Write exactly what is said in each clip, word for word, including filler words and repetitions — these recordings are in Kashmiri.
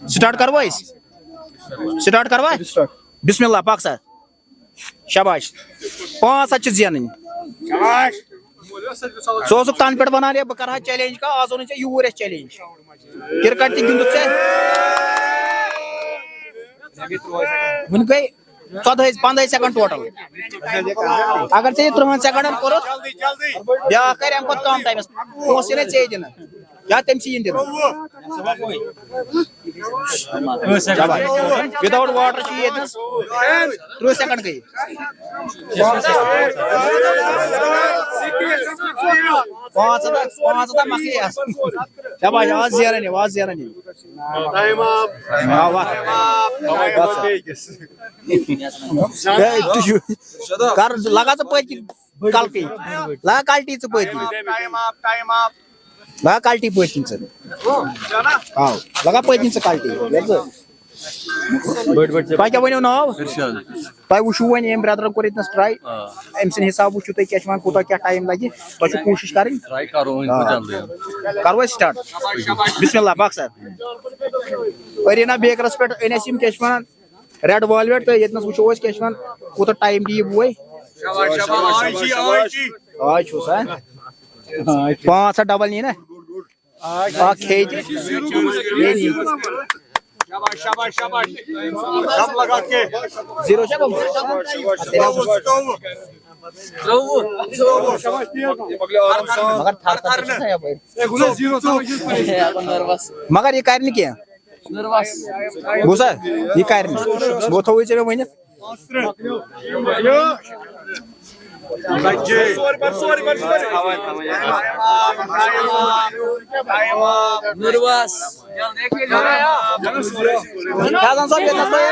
سٹارٹ کروا أسۍ؟ سٹارٹ کروا؟ بسم اللہ، پک سا۔ شاباش۔ پانٛژھ ہتھ چھِ زینٕنۍ۔ ژٕ اوسُکھ تَنہٕ پٮ۪ٹھ وَنان، ہے، بہٕ کَرٕ ہا چیلنج کانٛہہ، آز اوٚنُے ژےٚ یوٗرۍ اَسہِ چیلنج۔ کرکٹ تہِ گِنٛدُکھ ژےٚ۔ وٕنہِ گٔے ژۄدہے، پنٛدہے سیکنڈ ٹوٹل۔ اگر ژےٚ یہِ ترٕٛہن سیکنڈن کوٚرُتھ، بیٛاکھ کرِ اَمہِ کھۄتہٕ کم ٹایمَس۔ پونٛسہٕ یِنَے ژےٚ دِنہٕ۔ یا تٔمۍ سٕے یِن دِنہٕ۔ شاباش۔ وِدآوُٹ واٹر چھُ ییٚتہِ نَس۔ تٕرٛہ سیکنڈ گٔے۔ پانٛژھ ہتھ، پانٛژھ ہتھ مۄکلے اَتھ۔ شاباش، آز زینان یہِ، آز زینان یہِ۔ Time up. آ، واہ۔ Time up. بس۔ ہے، تُہۍ چھِو، کر لگا ژٕ پٔتۍ کِنۍ کلٹی۔ لگا کلٹی ژٕ پٔتۍ کِنۍ۔ Time up, time up. لگا کلٹی پٔتۍ کِنۍ ژٕ۔ آ، لگا پٔتۍ کِنۍ ژٕ کلٹی۔ تۄہہِ کیٛاہ ؤنِو ناو؟ ارشاد۔ تۄہہِ وٕچھِو وۄنۍ أمۍ برٛدرَن کوٚر ییٚتنَس ٹراے۔ آ۔ أمۍ سٕنٛدِ حساب وٕچھِو تُہۍ کیٛاہ چھِ وَنان، کوٗتاہ کیٛاہ ٹایم لَگہِ۔ تۄہہِ چھُو کوٗشِش کَرٕنۍ۔ ٹراے کَرو وۄنۍ آ۔ جلدی۔ کَرو أسۍ سٹارٹ۔ بسم اللہ، پَکھ سا۔ ارینا بیکرَس پٮ۪ٹھ أنۍ اَسہِ یِم کیٛاہ چھِ وَنان، ریڈ ویلویٹ، تہٕ ییٚتنَس وٕچھو أسۍ کیٛاہ چھِ وَنان، کوٗتاہ ٹایم دِیہِ بوے۔ آز چھُ سا پانٛژھ ہَتھ ڈبل نی نا؟ اکھ کھیٚیہِ تہِ۔ شاباش، شاباش، شاباش۔ دم لگا کے۔ زیٖرو چھا گوٚمُت؟ تیٚلہِ آو مگر تھر تھر چھُ نا یپٲرۍ۔ ہے، گوٚو نا زیٖرو، تھاو أسۍ۔ ہے، یہِ گوٚو نٔروَس۔ مگر یہِ کرِ نہٕ کینٛہہ۔ نٔروَس۔ بوٗزا؟ یہِ کرِ نہٕ۔ گوٚو تھوٚوُے ژےٚ مےٚ ؤنِتھ۔ نُرواس۔ فیضان صٲب، ییٚتہِ نَس تۄہہِ،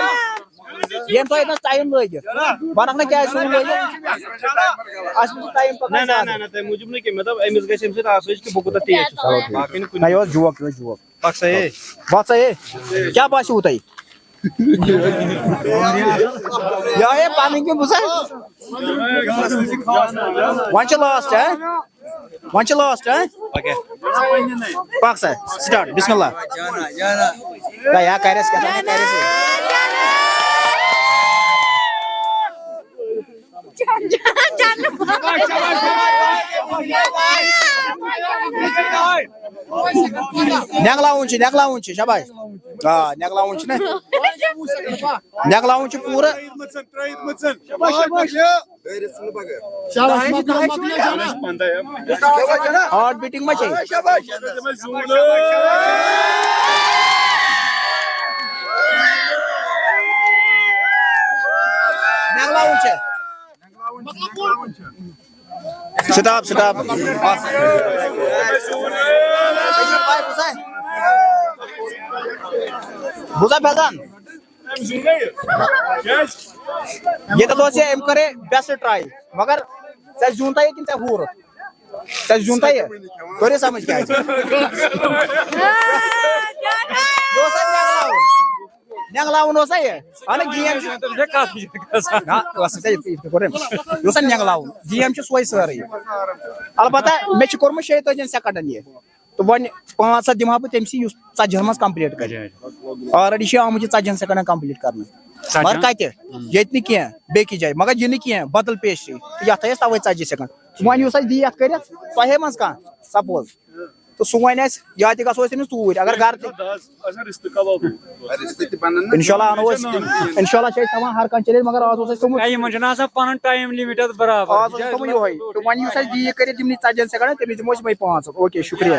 ییٚمہِ تۄہہِ ییٚتہِ نَس ٹایم لٲگِتھ۔ وَنکھ نہ کیٛازِ چھُو نہٕ لٲگِتھ؟ اَسہِ چھُ ٹایم پَکان نہ، نہ، زیادٕ۔ نہ، نہ، تۄہہِ موٗجوٗب نہٕ کینٛہہ۔ مےٚ دوٚپ، أمِس گژھِ اَمہِ سۭتۍ آسٲیِش کہِ بہٕ کوٗتاہ تیز چھُس۔ باقٕے نہٕ کُنہِ۔ نہ، یہِ اوس جوک، یہِ اوس جوک۔ پَک سا ہے۔ پَک سا ہے۔ کیٛاہ باسیوُ تۄہہِ؟ یہِ آیے پَنٕنۍ کِنہٕ بہٕ سا؟ وۄنۍ چھِ لاسٹ، ہہ؟ وۄنۍ چھِ لاسٹ، ہہ؟ اوکے۔ پَک سا، سٹارٹ، بسم اللہ۔ ہے، یا کَرٮ۪س کیٛاہ تام، یا کَرٮ۪س۔ نٮ۪گلاوُن چھُ، نٮ۪گلاوُن چھُ، شاباش۔ آ، نٮ۪گلاوُن چھُ نا۔ نٮ۪گلاوُن چھُ پوٗرٕ۔ ہارٹ بیٖٹِنٛگ ما چھے؟ نٮ۪گلاوُن چھُ۔ Stop, stop. بوزا فیضان۔ ییٚتٮ۪تھ اوس یہِ، أمۍ کٔر یہِ بیسٹ ٹراے، مگر ژےٚ زیوٗن تۄہہِ کِنہٕ ژےٚ ہورُکھ؟ ژےٚ زیوٗن تۄہہِ؟ کٔرِو سمجھ کیٛازِ؟ یہِ اوس اَتھ نٮ۪نٛگلاوُن۔ نٮ۪نٛگلاوُن اوسا یہِ؟ اَہَن گیم چھُ۔ نہ، ٲس نہٕ ژےٚ یِتھ کٔنۍ، یِتھ کٔنۍ کوٚر أمۍ۔ یہِ اوس اَتھ نٮ۪نٛگلاوُن۔ گیم چھِ سۄے سٲرٕے۔ البتہ مےٚ چھِ کوٚرمُت شیٚیہِ تٲجی سیکنڈن یہِ۔ تہٕ وۄنۍ پانٛژھ ہَتھ دِمہٕ ہا بہٕ تٔمۍ سٕے، یُس ژَتجِہَن منٛز کمپلیٖٹ کرِ۔ آلریڈی چھِ آمٕتۍ یہِ ژَتجِہَن سیکنڈن کمپلیٖٹ کرنہٕ۔ مگر کَتہِ؟ ییٚتہِ نہٕ کینٛہہ، بیٚکِس جایہِ۔ مگر یہِ نہٕ کینٛہہ، بدل پیسٹری۔ تہٕ یَتھ تھٲے اَسہِ تَوَے ژَتجی سیکنڈ۔ وۄنۍ یُس اَسہِ دی یَتھ کٔرِتھ، تۄہے منٛز کانٛہہ سپوز۔ تہٕ سُہ وَنہِ اَسہِ، یا تہِ گژھو أسۍ تٔمِس توٗرۍ، اگر گرٕ تہِ۔ رِستہٕ تہِ بَنَن نا؟ اِنشاءاللہ اَنو أسۍ، اِنشاءاللہ چھِ أسۍ تھاوان ہر کانٛہہ چیلنج، مگر آز اوس اَسہِ تھوٚمُت، ہے، یِمَن چھُنہٕ آسان پَنُن ٹایم لِمِٹ اَتھ برابر۔ آز اوس اَسہِ تھوٚمُت یِہوٚے۔ تہٕ وۄنۍ یُس اَسہِ دی یہِ کٔرِتھ یِمنٕے ژَتجِہَن سیکنڈَن، تٔمِس دِمو أسۍ یِمَے پانٛژھ ہَتھ۔ اوکے، شُکریہ۔